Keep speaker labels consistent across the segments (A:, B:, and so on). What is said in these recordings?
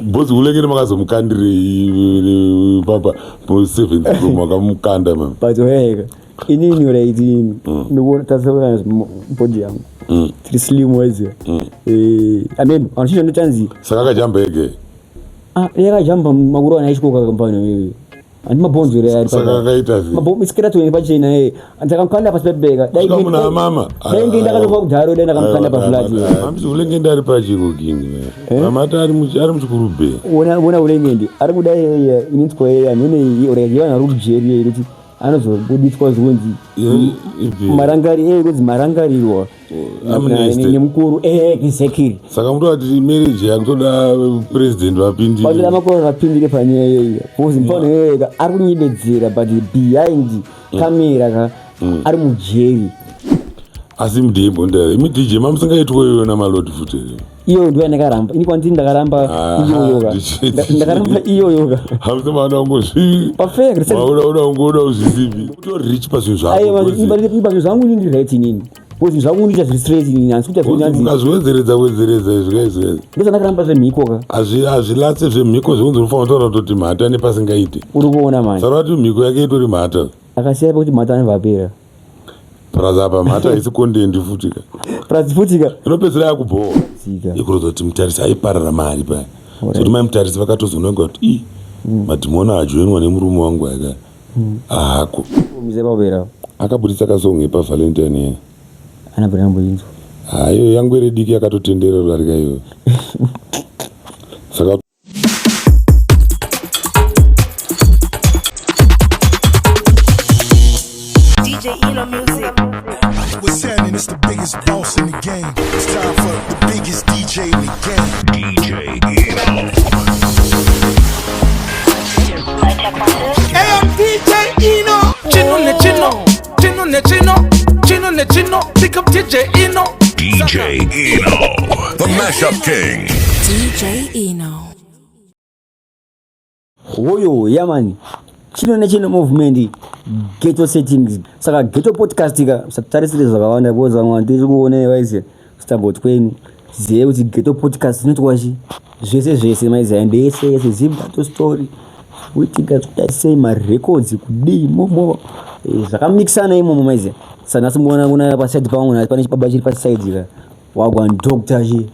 A: Bhozi ulengeni makazomukandirei papa seventh room makamukanda ma.
B: But weka inini right inini ndikuona tasauya body yangu tiri slim waiziva. I mean anochinja ndochanzi
A: Saka akajamba ege.
B: Ah, yakajamba makuru ana achikoka kampani iyoyo. Handi mabhonzo here ari
A: Saka akaita sei?
B: Mabhonzo pachena eh. Ndakamukanda pasi pebeka. Dai
A: Svika munhu amama.
B: Dai nge ndakatofa kudhara dai ndakamukanda paflat.
A: Hamisi ulenge ndari pachiko king. Mamata ari ari muchikurubhe.
B: Ona ona ulenge ari kuda initswa yeye amene iyi ore yevana vari kujeri yeye kuti anozobuditswa zvonzi marangari eh kunzi marangarirwa
A: Amnesty.
B: nemukuru eh exactly.
A: Saka mutoti marriage yakutoda president vapindire.
B: Panoda makuru vapindire panyaya iyoyo because mfana iyoyo ka ari kunyebedzera but behind camera ka ari mujeri.
A: Asi mudhembo ndare. Imi DJ mamusingaitwe iyoyo namalodi futi here?
B: Iyoyo ndiyo yandakaramba ini kwandiri ndakaramba iyoyo ka. Ndakaramba iyoyo ka.
A: Hamusi maona kungozvi.
B: Pafake
A: Maona una ungoona uzvisipi. Utori rich pazvinhu zvako.
B: Aiwa pazvinhu zvangu ini ndiri right inini. Because zvinhu zvangu ndinoita zviri straight inini handisi kuita zvinhu nyanzi.
A: Ukazviwedzeredza wedzeredza izvi guys guys.
B: Ndozvandakaramba zvemhiko ka.
A: Hazvilatse zvemhiko zvekunzi unofanira kutaura kutoti mhata nepasingaite.
B: Uri kuona manje.
A: Saka vati mhiko yake itori mhata.
B: Akasiya pekuti mhata anobva apera.
A: Plus apa mhata haisi content futi ka.
B: Plus futi ka.
A: Inopedzisira yakubhowa. Ikurodza kuti mutarisi aiparara mari paya. Zvokuti mai mutarisi vakatozononga kuti ii madhimoni ajoinwa nemurume wangu aka. Ahako. Akabuditsa kasong yepa Valentine iya.
B: Ana bwana mboinzwa.
A: Ah, iyo yangu iri diki yakatotendera kudarika iyoyo. Saka
C: DJ Eno Music.
D: What's happening? It's the biggest boss in the game. It's time for the biggest DJ in the game.
E: DJ Eno.
F: Hey, I'm DJ Eno.
G: Chino ne chino, chino ne chino, chino ne chino. Pick up DJ Eno.
E: DJ Eno.
H: The Mashup King.
C: DJ Eno.
B: Hoyo yamani chino nechino movement ghetto settings. Saka ghetto podcast ka usatarisire zvakawanda because vamwe vanhu tiri kuona vaiziva kusitamboti kwenyu zive kuti ghetto podcast inoitwa chi zvese zvese maiziva ende yese yese Zimbabwe story kuitika zvakadai sei marecords kudii momo zvakamixana imomo maiziva. Saka nhasi muona kuna paside pangu nhasi pane chibaba chiri paside ka wagwa Dr. chi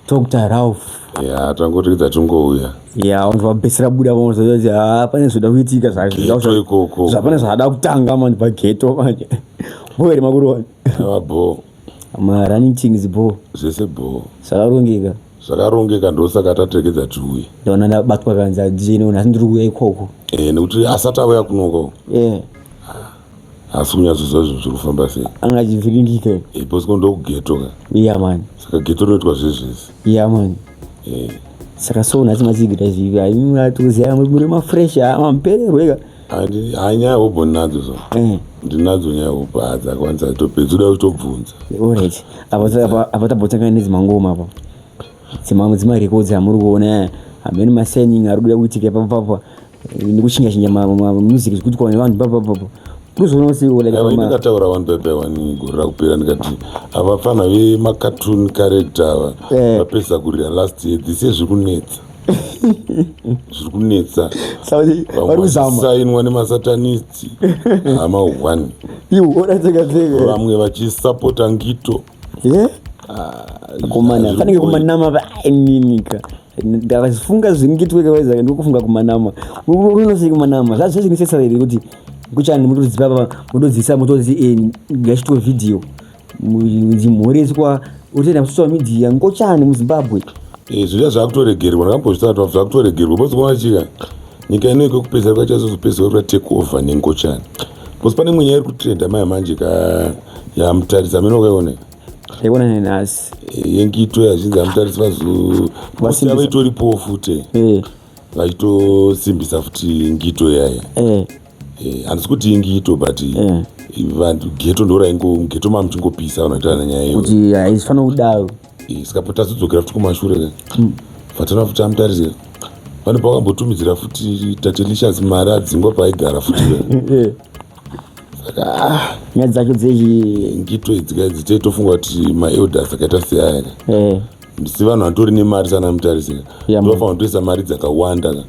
B: Dr. Ralph.
A: Ya, tangotiridza tingouya.
B: Ya, vanhu vabesera buda vanozoti ha pane zvoda kuitika
A: Ghetto ikoko.
B: zvapane zvada kutanga manje pageto manje. Bho here makuru wani?
A: Ava bho.
B: Ma running things bho.
A: Zvese bho.
B: Zvakarongeka.
A: Zvakarongeka ndosaka tategedza tiuye.
B: Ndaona ndabatwa kanzi DJ nhasi ndiri kuuya ikoko.
A: Eh, nekuti asati auya kunoko.
B: Eh.
A: Asi kunyatsoziva zvinhu zviri kufamba sei.
B: Anga achivhiringika.
A: Eh, because ko ndokugeto ka.
B: Yeah man.
A: Saka geto rinoitwa zvezvese.
B: Yeah man.
A: Eh.
B: Saka so nhasi machigira zvivi hayi matoziva muri mafresh mampererwe ka.
A: Handi hanyaya hobo ndinadzo so.
B: Eh.
A: Ndinadzo nyaya hobo dzakawandisa topedza uda kutobvunza.
B: Alright. Apa apa tabotanga nedzimangoma apa. Dzimamwe dzimarecords amuri kuona hameno masigning ari kuda kuitika ipapo papa nekuchinja chinja music zvikuitwa nevanhu ipapo papo. Kuzoona sei like
A: Aiwa, ndikataura one by one gore rakupera ndikati ava vafana vemacartoon character ava vapedza kurira last year this year zviri kunetsa. Zviri kunetsa.
B: Vari kuzama.
A: Sainwa nemasatanist hama one.
B: Iwo ora tseka tseka.
A: Vamwe vachisapota ngito.
B: Eh? Komana, fanike kumanama va ininika. Ndakafunga zvingitwe kawaiza ndikufunga kumanama. Unosei kumanama. Zvazvo zvinosesa here kuti kuchani mutodzipa pa mutodzisa mutozi ngachitwe video. Dzimhoreswa utoenda social media ngochani muZimbabwe.
A: Eh, zviya zvakutoregerwa ndakambozvitaura kuti zvakutoregerwa because kuona chika nyika ino kwekupedzera kwachazozopedzwa kuti take over nengochani. Because pane imwe nyaya iri kutrenda maya manje ka yamutarisa amene wakaiona.
B: Ndaiona nenhasi.
A: Yengito yazvinzi amutarisi vazo vaitoripowo futi. Vaitosimbisa futi ngito yaya. Handisi kuti ingito but vanhu ghetto ndo raingo ghetto mamuchingopisa vanhu vaitaura nenyaya iyoyo.
B: Kuti haifanira kudaro.
A: Saka tazodzokera futi kumashure. Vatana futi amutarise. Pane pakambotumidzira futi Tatelicious mari adzingwa paaigara futi. Saka
B: nyaya dzacho dzechi
A: ngito idzi ka idzi tofunga kuti maelders akaita seaya ka. Ndisi vanhu vatori nemari sana mutarisika.
B: Yeah, man.
A: Ndofanira kutoisa mari dzakawanda ka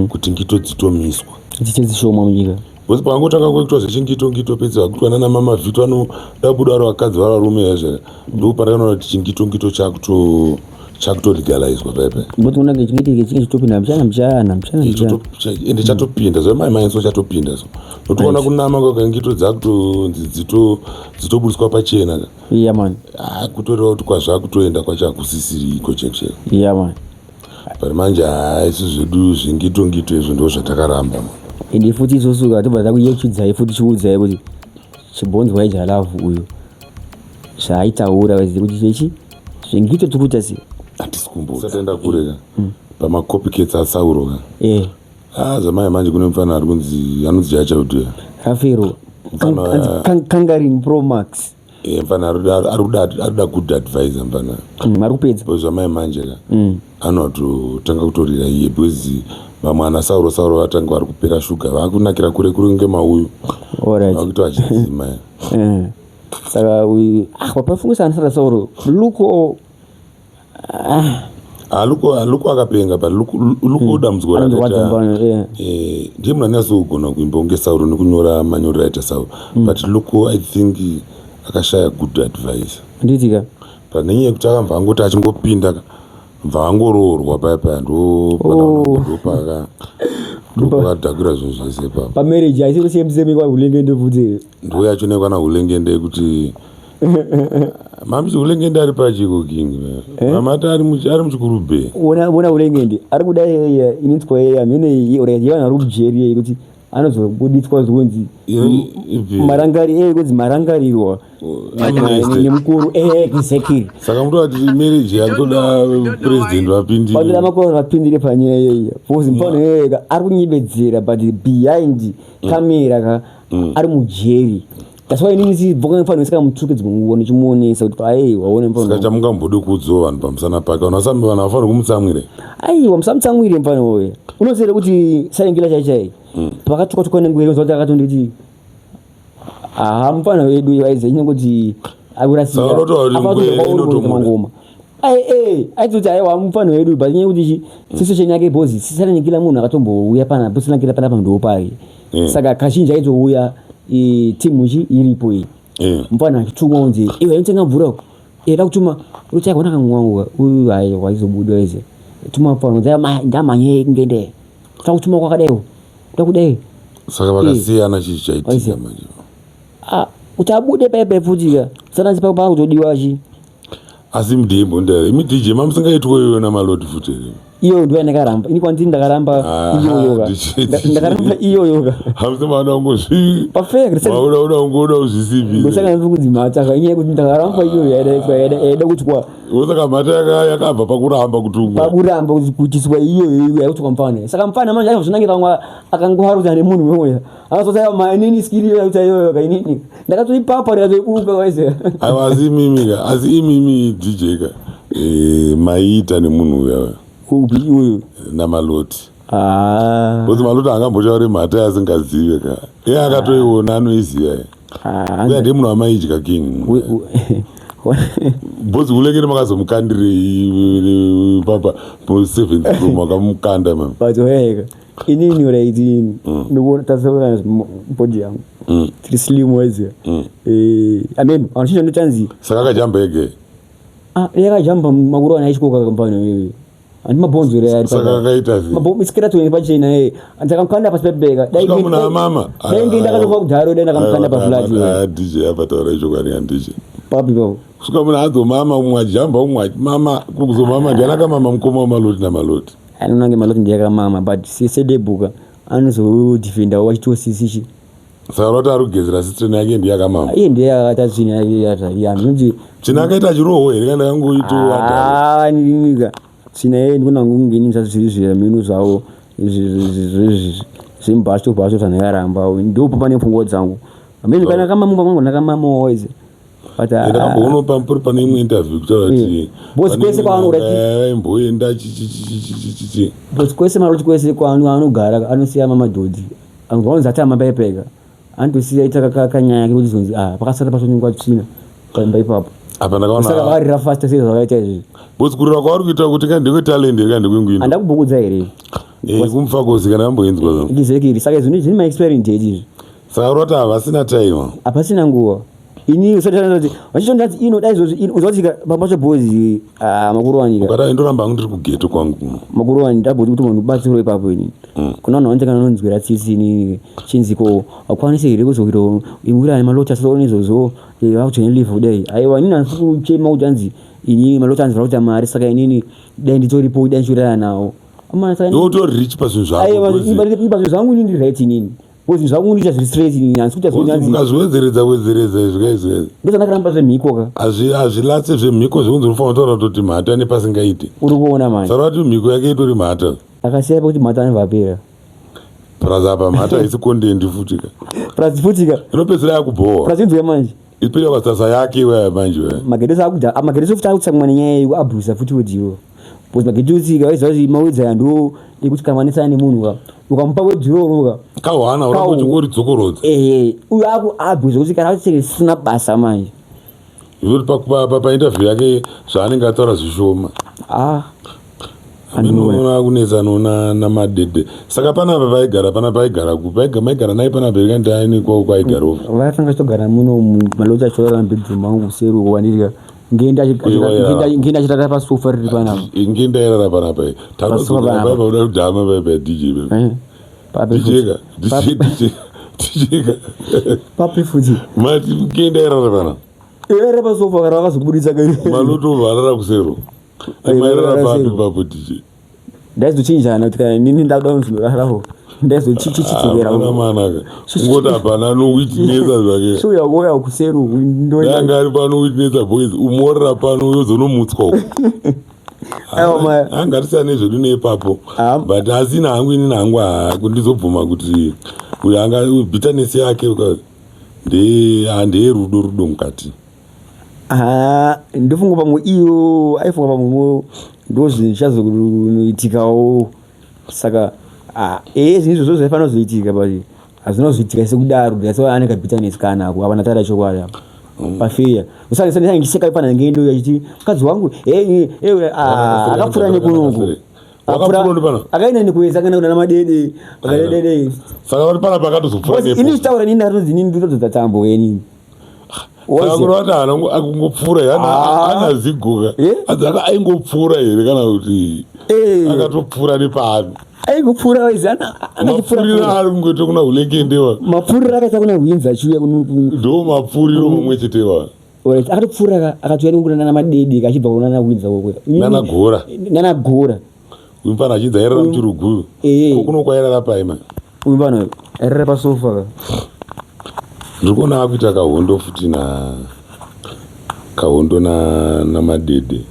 A: kuti ngito dzitomiswa.
B: Dziite dzishoma munyika.
A: Because pangotanga kuitwa zvechingito ngito pedzi vakuitwa nana mama vhito vanoda kubuda vari vakadzi vari varume yazve. Ndopandakaona kuti chingito ngito chakuto chakutolegalizwa paipai.
B: But unoona kunge chingito chinge chitopinda mbichana mbichana mbichana mbichana.
A: Ende chatopinda zve mai mai so chatopinda so. Notoona kunama kwakangito dzakutonzi dzito dzitobudiswa pachena ka.
B: Yeah man.
A: Ah, kutoreva kuti kwazvakutoenda kwacho hakusisiri iko cheko cheko.
B: Yeah man.
A: But manje haa isu zvedu zvingito ngito izvo ndo zvatakaramba man.
B: Ende futi isusu ka tobva takuyeuchidzai futi chiudzai kuti chibhonzo waijalavu uyu zvaaitaura vazive kuti chechi zvingito tiri kuita sei.
A: Hatisi kumbo. Tisataenda kure ka. Pamacopycats aSauro ka.
B: Eh.
A: Ah, zvamai manje kune mufana ari kunzi anonzi Jacha Uduya.
B: Rafero. Kangarin Pro Max.
A: Eh, mfana ari kuda good advisor mfana.
B: Ari kupedza.
A: Because zvamai manje ka. Anototanga kutorira iye because vamwe ana Sauro Sauro vatanga vari kupera shuga vakunakira kure kure kunge mauyu.
B: Alright.
A: Vakuita vachidzima.
B: Saka uyu ah wapafungisa ana Sauro. Luko
A: ah Ah, Luko ah, Luko akapenga but Luko Luko dambudziko rakaita eh ndiye munhu anyatsogona kuimba kunge Sauro nekunyora manyorero aita Sauro but Luko I think akashaya good advice
B: nditika
A: but nenyaya yekuti akabva angoti achingopinda bva angoroorwa paya paya ndopaka ndopakadhakira zvinhu zvese ipapo
B: pamarriage haisi kusiyemsemi kwahulengende futi
A: ndo yacho nekwana hulengende yekuti Mamisi Hulengende ari pachiko king.
B: Eh?
A: Mamati ari ari muchikurubhe.
B: Ona ona Hulengende ari kuda iya inonzwa iya mene iyi ora yevanhu vari kujeri iyi kuti anozobuditswa zvonzi marangari eh kunzi marangarirwa nemukuru eh exactly.
A: Saka muto ati marriage yakutoda president vapindire.
B: Vanoda makoro vapindire panyaya iyi. Because mfana yega ari kunyebedzera but behind camera ka ari mujeri. That's why inini sibvoka mfana saka mutuke dzimwe nguva ndichimuonesa kuti aiwa waone mfana.
A: Saka chamungambode kuudzawo vanhu pamusana pake vanhu vasame vanhu havafaniri kumutsamwire.
B: Aiwa musamutsamwire mfana uyu. Unoziva kuti saingila chai chai. Pakatuka tuka nengwere unozwa kuti akatonditi aha mfana wedu aize inongoti akurasika.
A: Saka unotaura kuti ngwere inotomuda.
B: Mangoma. Ai eh aitoti aiwa mfana wedu but nyaya yekuti chi situation yake bozi sisanangila munhu akatombouya pana bosinangila panapa ndopari. Saka kazhinji aitouya timu chi iripo iyi. Mfana achitumwa unzi iwe inotenga mvura uko. Eda kutuma uti akona kamwangu uyu hai waizobuda ize. Tuma mfana unzi ndamanye ngende. Takutuma kwakadai. Takudai.
A: Saka vakasiyana chii chaitika manje?
B: Ah, kuti abude paipai futi ka. Sana zipa pa kutodiwa chi.
A: Asi mudhembo ndare. Imi DJ mamusingaitwe iyoyo namalodi futi here?
B: Iyo ndiyo yandakaramba. Ini kwandiri ndakaramba iyoyo ka. Ndakaramba iyoyo ka.
A: Hamusi maona kungozvi.
B: Pafeka.
A: Maona una ungoda kuzvisivira.
B: Ndosaka ndiri kunzi mhata ka. Inyaya yekuti ndakaramba iyoyo yaida kutywa.
A: Saka mhata yakabva pakuramba kutumwa.
B: Pakuramba kutyiswa iyoyo yakutywa mfana. Saka mfana manje anozvinangira vamwe akangoharudza nemunhu wemoya. Anozoti aiwa inini skiri iyoyo yakuita iyoyo ka inini. Ndakatoipapa ndikatoibuka waiziva.
A: Aiwa asi imimi ka asi imimi DJ ka. Maiita nemunhu uya.
B: Upi uyu?
A: Namaloti.
B: Ah.
A: Because Maloti angambotaure mhata yasingazive ka. Iye akatoiona anoiziva.
B: Ah.
A: Uya ndiye munhu wamaidya king. Because ulengere makazomukandirei papa po seventh room makamukanda mama.
B: But weka inini right ini ndikuona tasaona body yangu. Tiri slim waiziva. I mean anochinja ndochanzi.
A: Saka akajamba ege.
B: Ah, yakajamba makuru ana achikoka kampani iyoyo. Handi mabhonzo here ari
A: Saka akaita sei?
B: Mabhonzo isikira tuweni pachena eh. Ndakamukanda pasi pebeka. Dai
A: Saka munhu amama.
B: Dai nge ndakatofa kudhara dai ndakamukanda pa flat.
A: Ah, DJ apa taura ichokwadi ka DJ.
B: Papi papo.
A: Kusvika munhu azomama umwe ajamba umwe achimama kuzomama ndiani akamama mukoma wamaloti namaloti.
B: Anonange maloti ndiye akamama but sedebuka anozodefendawo achitosisichi.
A: Saka unoti ari kugezera sitreni yake ndiye akamama.
B: Iye ndiye akaita tsvina yake yata. Ya ndinoti
A: Tsvina akaita achirohwa here kana akangoitowa
B: Ah, ndinika. Tsvina yeye ndikuona kunge ini zvazviri zveminu zvavo zvemubhacho bhacho zvandakaramba. Ndipo pane pfungwa dzangu. Amene kana kamama mwangu ndakamama always. But
A: ndakamboona pampuri pane imwe interview kutaura kuti
B: Boss kwese kwaanoda
A: vaimboenda chichichichichichi.
B: Boss kwese maroti kwese kwaanogara anosiya mamadhodhi. Anonzi atama paipeka. Anotosiya ita kanyaya kekuti zonzi ah pakasara pasonyengwa tsvina paimba ipapo.
A: Apa ndakaona
B: Saka vakarira fast sei zvakaita izvi?
A: Because kurira kwavari kuita kuti ka ndekwe talent here ka ndekwengwino.
B: Andakubhukudza here?
A: Eh, kumfakosi kana amboinzwa.
B: Exactly. Saka izvi zvine ma expiring date izvi.
A: Saka urati havasina time.
B: Hapasina nguva. Ini usati kuti vachitondanzi ino dai izvozvi ino uzakuti papacho boys ah makuru wani.
A: Ukadai ndoramba hangu ndiri kugeto kwangu kuno.
B: Makuru wani ndaboti kuti munhu ubatsirwe ipapo ini. Kuna vanhu vanoti kana unonzwira tsitsi ini chinzi ko hakwanisi here kuzoita imwira nemalotus izvozvo Eh, vakujoina live kudai aiwa inini handisi kuchema kuti hanzi ini maloti anzi vakuita mari saka inini dai nditoripo dai ndichiuraya nawo Amana, saka
A: Iwe utori rich pazvinhu zvako,
B: Aiwa,
A: because-
B: pazvinhu zvangu inini ndiri right inini because zvinhu zvangu ndinoita zviri straight inini handisi kuita
A: Because
B: zvekuti hanzi
A: mukazviwedzeredza wedzeredza izvi ka izvi ka.
B: Ndozvandakaramba zvemhiko ka.
A: Hazvilatse zvemhiko zvekunzi unofanira kutaura kutoti mhata nepasingaite.
B: Uri kuona manje.
A: Saka vati mhiko yake itori mhata.
B: Akasiya pekuti mhata anobva apera.
A: Plus apa mhata haisi content futi ka.
B: Plus futi ka.
A: Inopedzisira yakubhowa.
B: Plus inzwe manje.
A: Ipera kwasasa yake iweya manje weya.
B: Magedosi akuda magedosi futi akutsamwa nenyaya yekuabhusa futi wediwo. Because magedosi ka waiziva kuti mawedzi aya ndo ekuti kana wanetsana nemunhu ka ukamupa wedhi iroro ka.
A: Kahwana uramba uchingoridzokorodza.
B: Ehe uyu akuabhusa kuti kana achitenge zvisina basa manje.
A: Zvekuti painterview yake zvaanenge ataura zvishoma.
B: Ah.
A: Anoona kunetsa noona namadede. Saka panapa paigara pana paigara kupi? Paiga maigara naye panapa here kana aine kwavo kwaaigarawo?
B: Vakatanga chitogara muno maloti achitorara mubedroom mangu kuseri uko kwandiri ngenda achirara pasofa riri panapa.
A: Ngenda airara panapa here?
B: Pasofa panapa.
A: Takazoka paipa kuda kudhama paipa DJ paipa.
B: Eh. Papi
A: DJ ka? DJ DJ DJ ka?
B: Papi futi.
A: Mati ngenda airara panapa.
B: Airara pasofa kana vakazoburitsa kare.
A: Maloti obva arara kusero. Mairara papi papo DJ?
B: Ndaizochinjana kuti kana inini ndakuda kunozorarawo ndaizochichichidzokera.
A: Hapana manaka. Kungoti hapana anowitnessa zvake.
B: Shuya kuuya kuseru
A: Dai anga ari pano witnessa boys umorera pano uyozonomutswa uko. Anga tisiyane zvedu neipapo. But asina hangu inini hangu ndizobvuma kuti uyo anga bitterness yake ndeyerudo rudo mukati.
B: Ah, ndofunga pamwe iyo aifunga pamwe ndozvichazoitikawo saka ah, ee zvinhu izvozvo zvaifanira kuzoitika but hazvina kuzoitika sekudaro that's why ane kabitterness kanako apa ndataura chokwadi apa pafeya usangiseka pana ngendo yachiti mukadzi wangu eh, eh, ah, akapfuura nekunoku akaenda nekuweza akaenda kunana madede akadedede
A: saka vari panapa akatozopfuura
B: ini ndichitaura nini ndatozi inini ndotodza tambo yenini
A: saka kureva kuti haana akungopfuura here ana zigoka anzi aka aingopfuura here kana kuti akatopfuura nepaari
B: aingopfuura waizi
A: mapfuriro aari kungoita kuna hulengendewa
B: mapfuriro akaita kuna hwinzi achiuya
A: ndo mapfuriro mamwe chetewa
B: Alright, akatopfuura akatouya nekuna nana madede achibva kuna nana hwinza ukoko
A: nana gora
B: nana gora
A: uyu mfana achinzi airara muchiruguyu ko kuno kwairara pai ma
B: uyu mfana airara pasofa ka
A: ndiri kuona akuita kahondo futi na kahondo na namadede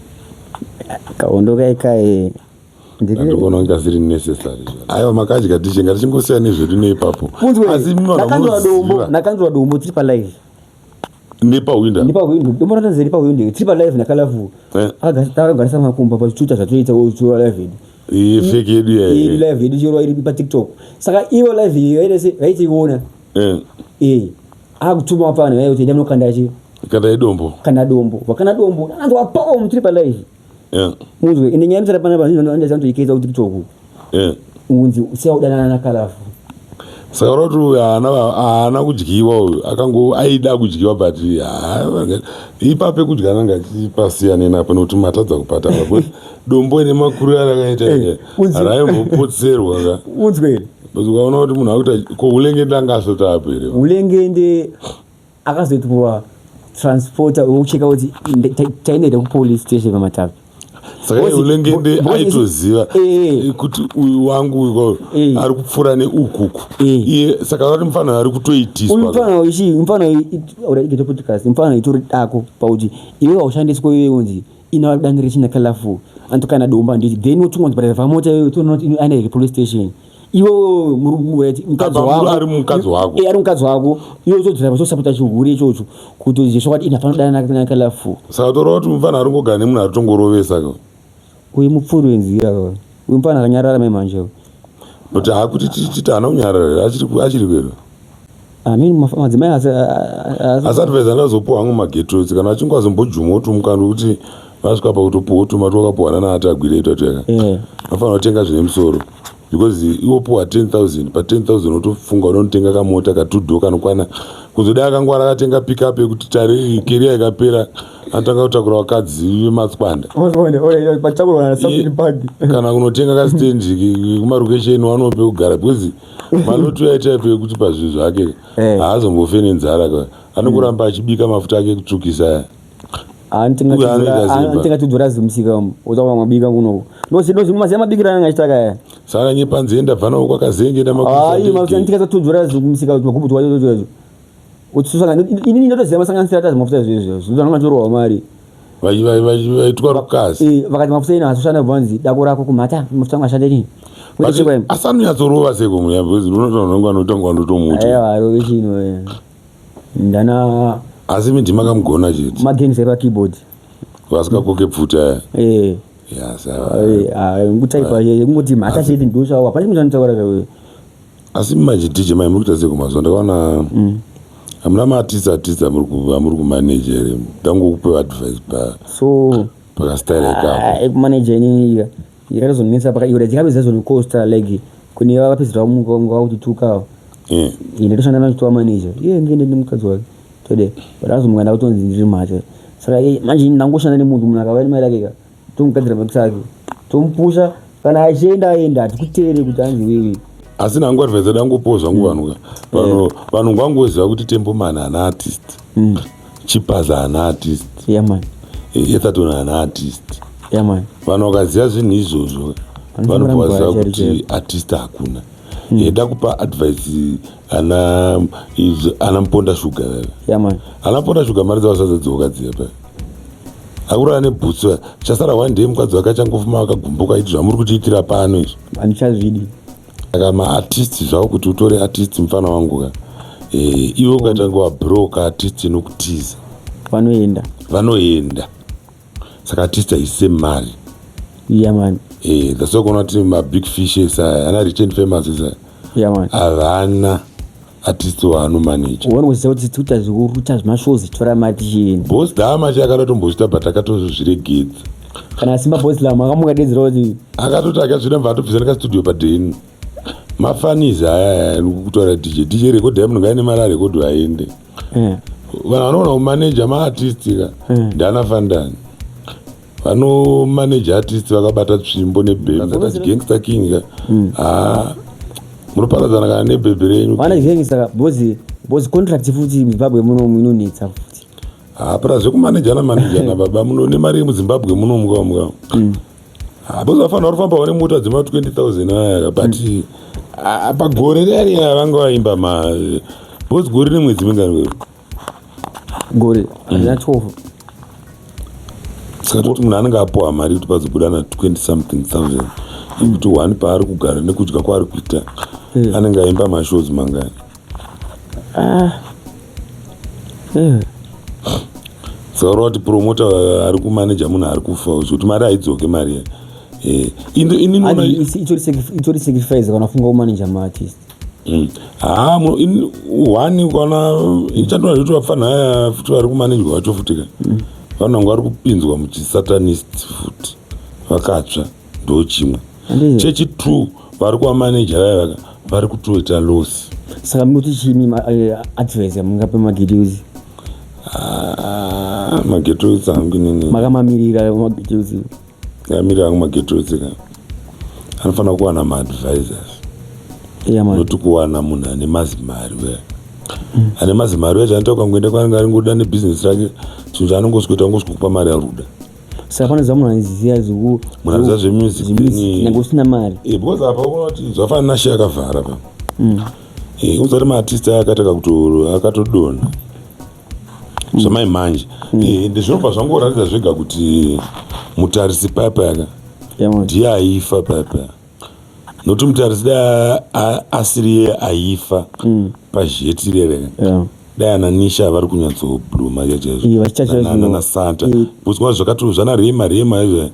B: kahondo kai kai
A: ndiri kuona kunge kasiri necessary aiwa makadya tiche ngatichingosiya nezvedu neipapo asi imi vanhu munoziva
B: ndakanzwa dombo tiri palive
A: nepahwindo
B: nepahwindo dombo ratanzi nepahwindo tiri palive nakalavu takagarisa makumba pachichuta zvatoita chirwa live yedu
A: fake yedu
B: yedu live yedu chirwa iri patiktok saka iyo live iyi vaita se vaitiona eh akutuma pano vaye kuti enda munokanda chi
A: kanda idombo
B: kanda dombo vakanda dombo anzwa pom tiri palive munzwe ende nyaya inotaura panapa andoikeita kutiktok unzi usiya kudanana nakalafu
A: saka ura kuti uyu haana kudyiwa uyu akango aida kudyiwa but ipa pekudyana ngachipasiyane napo nekuti matadza kupata apa dombo ine makuru arakaita eh, raimbopotserwa ka
B: unzwe here
A: ukaona kuti munhu akuti ko ulengende anga asota apo here
B: ulengende akazoitwa transporter wekucheka kuti taendaita kupolice station pamatapi
A: saka iye ulengende aitoziva eh, kuti uyu wangu uyu eh. ari kupfuura neukuku eh. iye saka vati mufana ari kutoitiswa
B: mufana uchi mufana uraigete podcast mufana itori dako pakuti iwe haushandiswe iwe unzi ina danire china colorful antu kana domba nditi then wotumwa kuti bata mota iwe toona kuti ane police station iwe mukadzi wako
A: ari mukadzi wako
B: eh ari mukadzi wako iwe utodzira pasosapota chihure ichocho kuti uzive chokwadi ina panodana nakalafu
A: saka toreva kuti mufana ari kungogara nemunhu ari kutongorovesa ka
B: uyu mupfuri wenzira uyu mufana akanyarara mai manje
A: but hakuti titi haana kunyarara achiri achiri kwero
B: Amin madzimai
A: asi advice andazopuwa hangu magetros kana achinge azombojuma otumukana kuti vasvika pakutopuwa otuma twakapuwa nana atagwire itwatweka vafanira kutenga zvine musoro because iwo puwa 10000 pa 10000 otofunga unonotenga kamota katudho kanokwana kuzodai akangwara akatenga pickup yekuti tare keriya ikapera anotanga kutakura vakadzi vematswanda kana kunotenga kastendi kumarokesheni wanope kugara because maloto yaitaipe yekuti pazvinhu zvake eh. haazombofe nenzara ka anokuramba achibika mafuta ake kutsvukisa
B: anotenga tudhura zimusika umu otaura mabika kuno ndozimaziva mabikiro anenge achiita kaya
A: saka nyepanze ndabva nawo kwakazenge
B: ndamatenga tudhura zimusika magubu twacho uchisusanga inini ndotoziva masanganisira tazi mafuta izvezvo zvinhu anonga chorohwa mari
A: vaitwa rukasi
B: eh, vakati mafuta ino hasoshanda bvanzi dako rako kumhata mafuta angu ashande nini
A: asi anonyatsorova seko muya because unotononga anotanga wandotomuti
B: aiwa arove chino eh. ndana
A: asi mi ndimakamugona chete
B: magengs epakeyboard
A: vasikakoke pfuta aya
B: eh. ngutaipa kungoti mhata chete ndoshawa pane chimwe chanotaura kawe
A: Asi manje DJ mai muri kuita sei kumazuva ndakaona mm. hamuna maartist artist amuri kumanage here ndangokupe advice pa
B: so
A: pakastyle ikapo
B: ah, kumanager inini yakatozonetsa paka dzikapedza zvonocosta like kune vapedzera vamuka vakutituka
A: yeah.
B: ine toshanda nachitova manager iye ngende nemukadzi wake tode but azomuka ndakutonzi ndiri mhata saka manje ndangoshanda nemunhu munhu akauya nemari yake ka tomugadzira mabasa ake tomupusha kana achienda aenda hatikuteere kuti anzi wewe
A: asi nangu advice dangopowo zvangu vanhu ka vanhu eh. vanhu ngwangoziva kuti tembomani ana artist mm. chipaza ana artist
B: yeah, man.
A: Eh, ethatoni ana artist
B: yeah, man.
A: Vanhu vakaziva zvinhu izvozvo vanobva vaziva kuti artist hakuna mm. Eda kupa advice ana ana muponda shuga
B: yeah, man.
A: Ana muponda shuga mari dzavo sadza dziya pa akurara nebhutsu chasara one day mukadzi wake achangofuma akagumbuka iti zvamuri kutiitira pano izvi
B: handichazvidi
A: saka maartist zvavo kuti utore artist mufana wangu ka eh, iwe ukatanga wabroka artist inokutiza
B: vanoenda
A: vanoenda saka artist haise mari
B: yeah, man.
A: Eh, that's why kuona kuti mabig fishes aya ana rich and famous aya
B: yeah, man.
A: Havana artist waanomaneja
B: unoziva kuti tikuita zvekuruta zvemashows titora mari tichienda
A: bos dama che akatotombozvita but akatozviregedza
B: kana simba bos lama akamuka dedzera kuti
A: akatoti akazvida mva atobvisa nekastudio padeni mafanizi aya kutaura dj dj rekodhi yamunhu ngaine mari arekodhi aende eh. vanhu vanoona kumaneja maartist ka eh. ndana fandani vanomaneja artist vakabata tsvimbo nebhebhe gangster king ka hmm. haa munoparadzana kana nebhebhe renyu
B: vana gangster ka bozi bozi contract futi muzimbabwe muno inonetsa futi
A: haa pra zvekumanejana manejana baba muno nemari yemuzimbabwe muno muka muka hmm. haa bozi vafanira kufamba vane mota dzema 20000 aya but hmm. pagore riya vanga vaimba ma bozi gore nemwedzi mingani
B: gore handina 12
A: saka toti munhu anenge apuwa mari kuti pazobuda na 20 something thousand yekuti one paari kugara nekudya kwaari kuita hmm. anenge aimba mashows mangani
B: ah. hmm.
A: saka ureva kuti promota ari kumaneja munhu ari kufa zvekuti mari haidzoke mari eh,
B: itori sacrifice kana ufunga kumaneja maartist
A: Mm. Haa one ukaona ichandona zvekuti vapfanha aya futi vari kumanejwa vacho futi ka mm. vanhu vanga vari kupinzwa muchisatanist futi vakatsva ndo chimwe chechi two vari kuvamaneja vaya vaka vari kutoita losi
B: saka muti chimi eh, advice yamungape magedeuzi
A: ah, magetozi angu inini
B: makamamirira magetozi
A: Ndamirira hangu magetotsi ka anofanira kuwana maadvisors
B: yeah, man.
A: not kuwana munhu ane mazimari uya mm. ane mazimari uya chaanoita ukangoenda kwaanenge aringoda nebhizinesi rake chinhu chaanongosweta ungosvikokupa mari aruda
B: saka panoziva munhu anoziva zveku
A: munhu anoziva zvemusic
B: nyange usina mari
A: eh, because apa unoona kuti zvafanana nashe akavhara pa mm. eh, unoziva kuti maartist aya akataka akatodonha zvamai manje mm. eh, ende zvinobva zvangoratidza zvega kuti mutarisi paya payaka ndiye aifa paya paya nokuti mutarisi dai asiri iye aifa mm. pazheti rereka dai ana nisha vari kunyatsobluma chachaizvonana santa because zvakato zvana rema rema izvo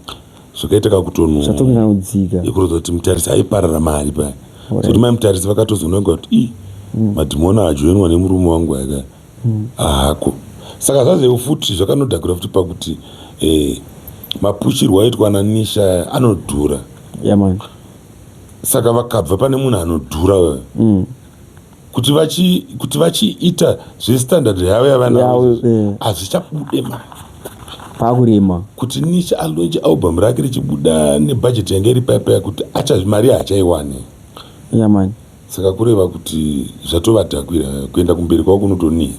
A: zvakaita
B: kakutonokuratidza
A: kuti mutarisi aiparara mari paya zvokuti mai mutarisi vakatozonoga kuti i Madhimoni ajoinwa nemurume wangu aka ahako. Saka zvazveo futi zvakanodhakira futi pakuti mapushirwo aitwa naNisha anodhura.
B: Yeah, man.
A: Saka vakabva pane munhu anodhura kuti vachiita zvestandard yavo yavanavo, hazvichabude mari.
B: Pakurema.
A: Kuti Nisha alaunche album rake richibuda nebhajeti yange iri paipaya, kuti mari haachaiwane.
B: Yeah, man.
A: Saka kureva kuti zvatovadhakwira, kuenda kumberi kwavo kunotonetsa.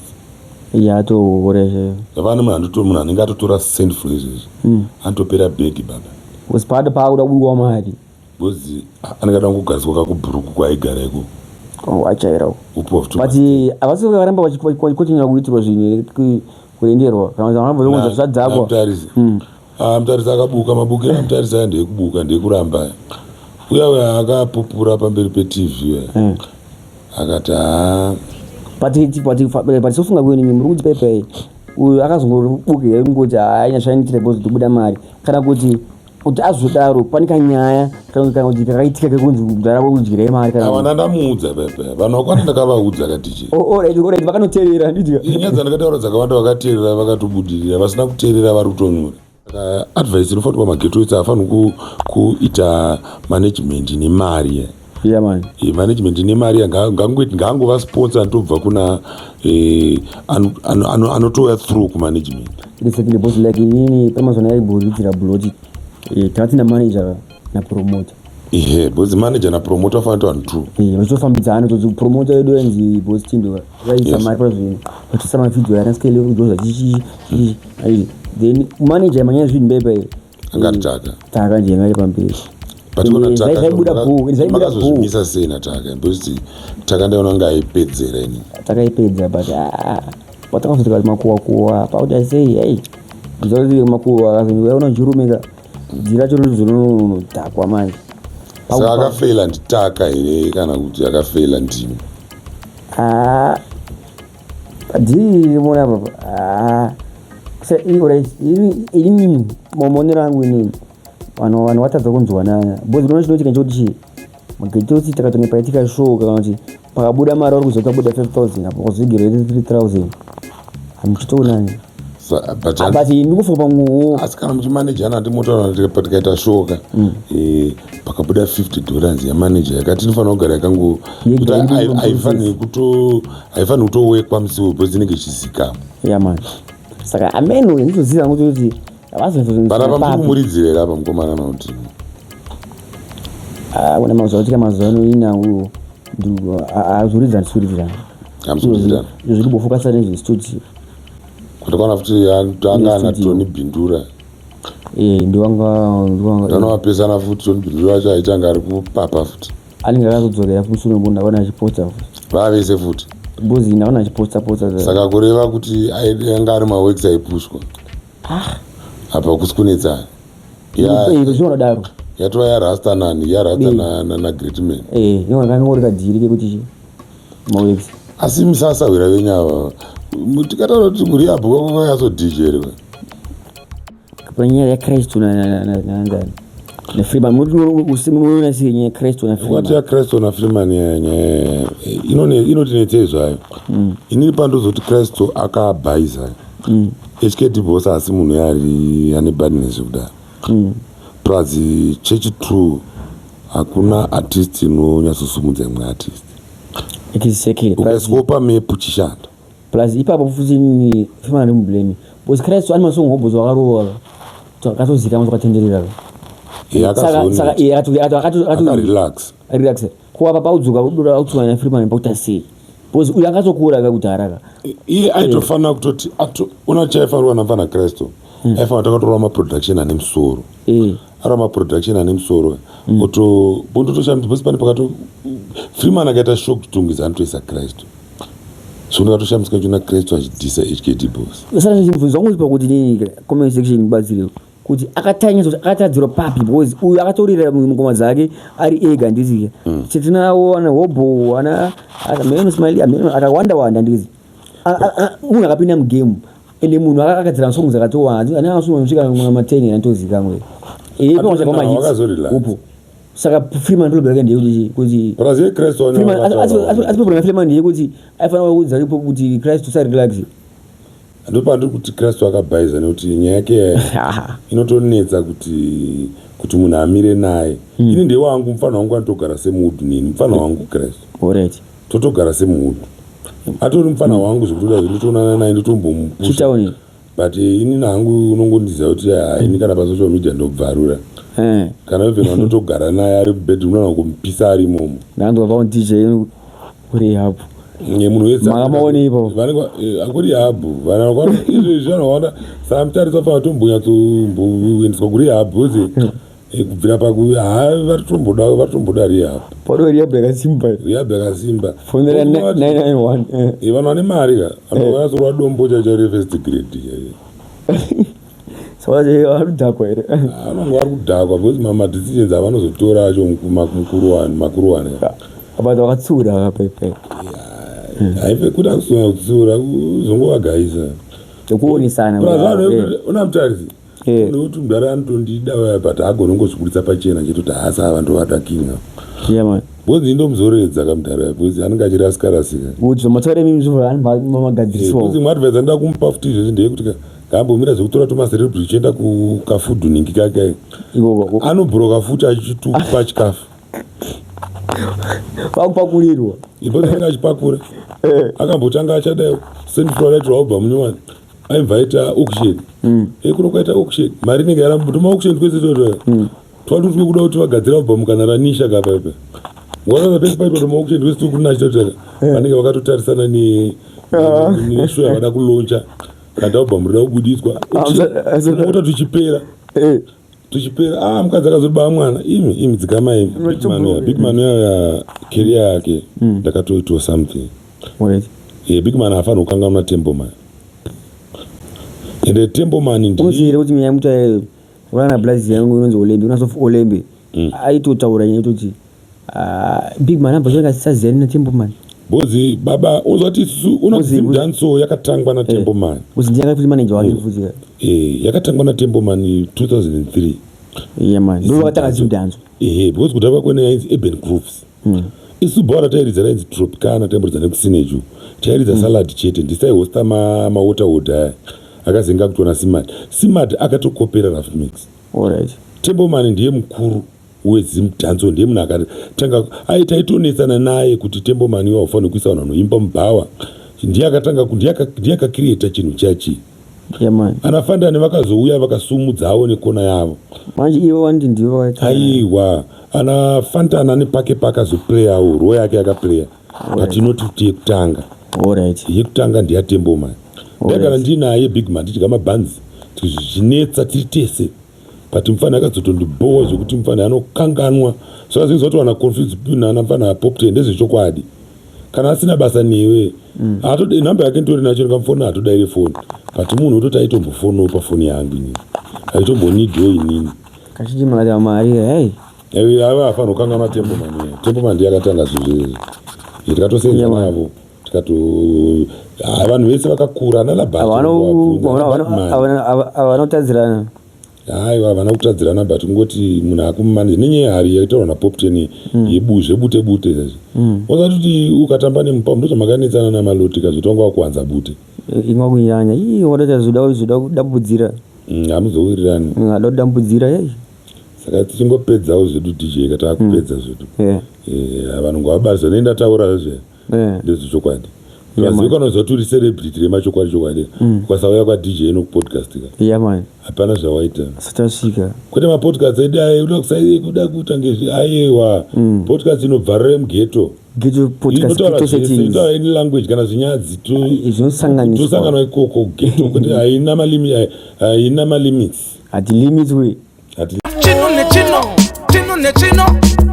B: Yatohoreshe.
A: Zvavane munhu anenge atotora Saintfloew izvezvi, anotopera bhegi baba.
B: Because paada paakuda kubudiwa mari.
A: Because anenge ada kungogariswa kakubhuruku kwaaigara iko.
B: Achaira.
A: Upiwa futi.
B: But havasi varamba vachikontinua kuitirwa zvinhu, kuenderwa, kana kuti varamba zvadzakwa?
A: Mutarisi. Ah, Mutarisi akabuka. Mabukiro aMutarisi aya ndeyekubuka, ndeyekuramba. Uya uya akapupura pamberi peTV uya, akati haa.
B: But sofunga kwenini muri kuti paipai uyu akazongobuka kungoti haina zvainoitira because tobuda mari, kana kuti azodaro pane kanyaya kana kuti kakaitika kekunzi mudhara kudyirai mari kana
A: Avana ndamuudza paipai, vanhu vakwana ndakavaudza katichi.
B: Oh, alright, vakanoteerera ndidya.
A: Nyaya dzandakataura dzakawanda, vakateerera vakatobudirira, vasina kuteerera vari kutonyura. Saka advice inofanirwa maghetto youths, haafaniri kuita management nemari.
B: Yeah, man.
A: Management nemari ngaangova sponsor anotobva kuna anotouya through kumanagement.
B: Exactly, because like inini pamazona yaibhuridzira bloti, takatina manager napromoter.
A: Ihe, because manager napromoter afanira kuti vanhu two.
B: Vachitofambidzana toti promoter yedu yainzi Boss Tindo, vaisa mari pazvinhu, vachisa mavhidhiyo anaskele kujoza chichi chichi. Then manager manyaya zvinhu baibai.
A: Angati Taka.
B: Taka ndiye ngari pamberi.
A: But kuna Taka
B: Zvaibuda bho, zvaibuda bho.
A: Makazozvimisa sei naTaka? Because Taka ndaona kunge aipedzera ini.
B: Takaipedza, but patakazoti kati makuwa kuwa pauda sei, ei ndizoti makuwa akazonzi unojurumika dzira racho rinozonodhakwa manje.
A: Saka akafeila ndiTaka here kana kuti akafeila ndimi?
B: Ah, padhiri mona papa. Ah, alright, inini maonero angu inini, vanhu vatadza kunzwanana, because unoona chinoitika nchekuti chii, magetotsi takatonge paitika show kana kuti pakabuda mari, vari kuziva kuti pabuda 5000 apo kwazogirwa 3000, hamuchitoonani.
A: But
B: Ah, but ndikufunga pamwewo.
A: Asi kana muchimanejana, handimotaura tikaita shoka, pakabuda $50 yamanager yakati inofanira kugara yakango
B: Yega
A: kuti
B: iri
A: haifaniri kutowekwa musiwo because inenge ichizikamwa.
B: Yeah, man, saka ameno nditoziva kuti
A: Panapa muri kumuridzira here apa mukomana mauti?
B: Kuna mazuva atika mazuva ano inangu azoridza ndisuridzirana.
A: Hamusuridzirana.
B: Zviri kumbofokasa nezvestudio.
A: Kuti kwana futi anga ana
B: Studio.
A: Tony Bindura.
B: Ndiwanga ndiwanga.
A: Ndanovapesana futi, Tony Bindura wacho aita anga ari kupapa futi.
B: Anenge akazodzokera futi mushure, ndaona achiposta futi.
A: Vavese futi.
B: Because ndaona achiposta posta.
A: Saka kureva kuti anga ari maworks aipushwa apa kusi kunetsana.
B: Zvinodaro.
A: Yatova yarasta nani, yarasta naGreatman.
B: Kangori kadhiri kekuti maworks.
A: Asi musasahwira venyu ava, tikataura kuti kurehab kwakanyatso-DJ here?
B: Panyaya yaChristu nanzani naFreeman, munoona sei nyaya yaChristu
A: Kwati
B: naFreeman?
A: yaChristo naFreeman inotinetsei zvayo. Inini pandozoti Kristo akabhaisa HKD Boss, asi munhu ari ane badness kudaro. Plus chechi two, hakuna artist inonyatsosumudza imwe artist.
B: Exactly.
A: Ukaiswawo pamepu chishanda.
B: Plus ipapo futi inini Freeman ndimublame because Christ ane masongo hobhozi wakarova akatozikanwa, twakatenderera. Saka
A: Akarelax.
B: Relax kuapa paudzoka kudura autswa naFreeman pakuita sei, because uyu akatokura kakudhara ka.
A: Iye aitofanira kutoti una chaifanirwa namfana Kristu, aifanira takatorwa maproduction ane musoro. Ari maproduction ane musoro oto bondotoshamisa because pane pakato Freeman akaita shock kutungidza anotoisa Kristu, so ndakatoshamisika chiona Kristu achidhisa HKD Boss.
B: Saka chibvunzo wangu pakuti nini, comment section ibatsire kuti akatanyisa kuti akatadzirwa papi, because uyu akatorira mungoma dzake ari ega ndizike. Tinawo ana Hobo, ana ameno Smiley, ameno akawanda wanda ndizi. Munhu akapinda mugame, ende munhu akagadzira masongo dzakatowanda, ane masongo anosvika ma10 anatozikamwe.
A: Wakazorelax.
B: Upo. Saka Freeman problem yake ndeyekuti kuti
A: Plus yeChrist wani
B: Freeman,
A: wakataura.
B: asi problem yaFreeman ndeyekuti aifanira kuudza ipo kuti Christ usarelax.
A: Ndopandiri kuti Kristu akabhaiza nekuti nyaya yake inotonetsa kuti munhu amire naye. Ini ndewangu, mufana wangu anotogara semuudhu neni, mufana wangu Kristu.
B: Alright.
A: Totogara semuudhu, atori mufana wangu zvekutoda, zvinotoonana naye, ndotombomupusha.
B: Chitauni.
A: But ini hangu unongondiziva kuti ini kana pasocial media ndobvarura. Kana even wandotogara naye ari mubedroom, unoona kumupisa ari imomo.
B: Ndanzwa pa DJ kurehab.
A: Munhu wese.
B: Makamaona ipapo?
A: Akuri habu izvezvi vanhu vaona saka mutarisa fanira tombonyatsoendeswa kurehab ozi kubvira paku ha varitomboda rehab.
B: Pado rehab yakasimba.
A: Rehab yakasimba.
B: Fonera 991.
A: Vanhu vane mari ka vanhu vanyasorwa dombo chaicho refirst grade chaiyo.
B: Saka vari kudhakwa here?
A: Vanonge vari kudhakwa because madecisions avanozotora acho mukuruwani makuruwani.
B: But vakatsiura kapaipai.
A: Haife kuti akusona kutsiura, kuzongovagaisa.
B: Tekuonesana.
A: Una mutarisi nekuti mudhara anotondida waya, but haagoni kungozvibudisa pachena chete haasi ava ndovada kinga.
B: Yeah man.
A: Because indomuzoredza kamudhara because anenge achirasika rasika.
B: Kuti zvamataura imimi zvobva mamagadzirisiwa.
A: Because imwe advice andida kumupa futi izvezvi ndeyekuti kaambomira zvekutora tumacelebrity uchienda kukafudhuningi kake.
B: Ikoko.
A: Anobhuroka futi achitupa chikafu.
B: Vakupakurirwa.
A: Ipo anenge achipakura. Akambotanga achadai sendiflorite album nyowani, aibva aita auction. Kuno kwaita auction mari inenge yaramba, tuma-auction twese toto twatutwe kuda kuti vagadzire album kana ranisha kapaipa ngwakaza pese paitwa tuma-auction twese turi kunachita vanenge vakatotarisana neshow yavada kulauncha kana album rida kubudiswa, mota tuchipera tuchipera. Ah, mukadzi akazobaa mwana, imi imi dzikama imi. Big Man yaya career yake ndakatoitawo something. Big Man haafaniri kukanganwa Tembo Man, ende Tembo Man ndi
B: Unoziva kuti nyaya muta vana blazi yangu inonzi Olembe, unasofu Olembe aitotaura nyaya yekutoti, ah, Big Man abva changa asisaziyani naTembo Man.
A: Bozi baba uzati isusu unoti dancehall yakatangwa naTembo Man.
B: Uzi ndiye futi manager wake futi.
A: Yakatangwa naTembo Man 2003.
B: Yeah man, ndo vakatanga Zimdancehall.
A: Ehe, because kudhara kwene yainzi Urban Grooves. Isu bhora tairidza rainzi Tropicana, taimboridza nekusineju, tairidza salad chete, ndisaihosta mawater wood aya akazenga kutona Simad. Simad akatokopera Rough Mix. Temboman ndiye mukuru weZimdancehall, ndiye munhu akatanga. Ai, taitonetsana naye kuti Temboman iwe haufaniri kuisa vanhu vanoimba mubhawa. Ndiye akatanga, ndiye akacreata chinhu chachi.
B: Yeah man.
A: Ana Fandani vakazouya vakasumudzawo nekona yavo.
B: Manje ivo vanoti ndivo vakaita.
A: Aiwa, ana Fantana nepake pakazoplayawo role yake yakaplaya, but inoti kuti yekutanga yekutanga ndiyaTemboman. Ndagara ndinaye Big Man tichidya mabhanzi zvichinetsa tiri tese, but mufana akazotondibhowa zvekuti mufana anokanganwa. Saka zvinhu zvatowana confuse nana mufana aPoptain ndezvechokwadi. Kana asina basa newe, hatode nhamba yake nditori nacho, ndikamufona hatodaire foni, but munhu wototi aitombofonawo pafoni yangu inini, aitombonidhiwo inini.
B: Kazhinji makati mari hey.
A: Ava hafanira kukanganwa Temboman. Temboman ndiye akatanga zvinhu izvi, tikatosenza navo, tikato vanhu vese vakakura ana
B: Havana kutadzirana.
A: Aiwa, havana kutadzirana, but kungoti munhu akumumanage nenyaya yehari yaitaurwa naPoptain zvebute bute zvezvi. Wasati kuti ukatamba nemupa ndozvamakanetsana namaloti kazvotanga wakuwanza bute.
B: Imwa kunyanya ii wadaita zvoda zvoda kudambudzira.
A: Hamuzowirirani.
B: Ada kudambudzira hey.
A: Saka tichingopedzawo zvedu DJ, ka taakupedza zvedu. Vanhu ngavabariswa nei ndataura zve ndezvechokwadi. Vazivikanwa kuti uri celebrity remachokwadi chokwadi, ukasauya kwaDJ nokupodcast ka
B: Yeah man.
A: hapana zvawaita.
B: Satasvika.
A: Kwete mapodcast edu aya kuda kuita ngezvi, aiwa, podcast inobvarira mughetto.
B: Ghetto podcast.
A: Inotaura
B: Ghetto
A: zvese,
B: settings.
A: inotaura any language kana zvinyadzi
B: Zvinosanganiswa.
A: Tosangana ikoko ghetto kwete haina malimits.
B: Hati limits we.
A: Hati
G: Chino nechino, chino nechino,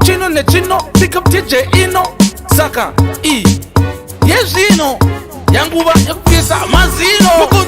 G: chino nechino, pick up DJ Ino. Saka i yezvino yanguva yekubvisa mazino. Mukunzi.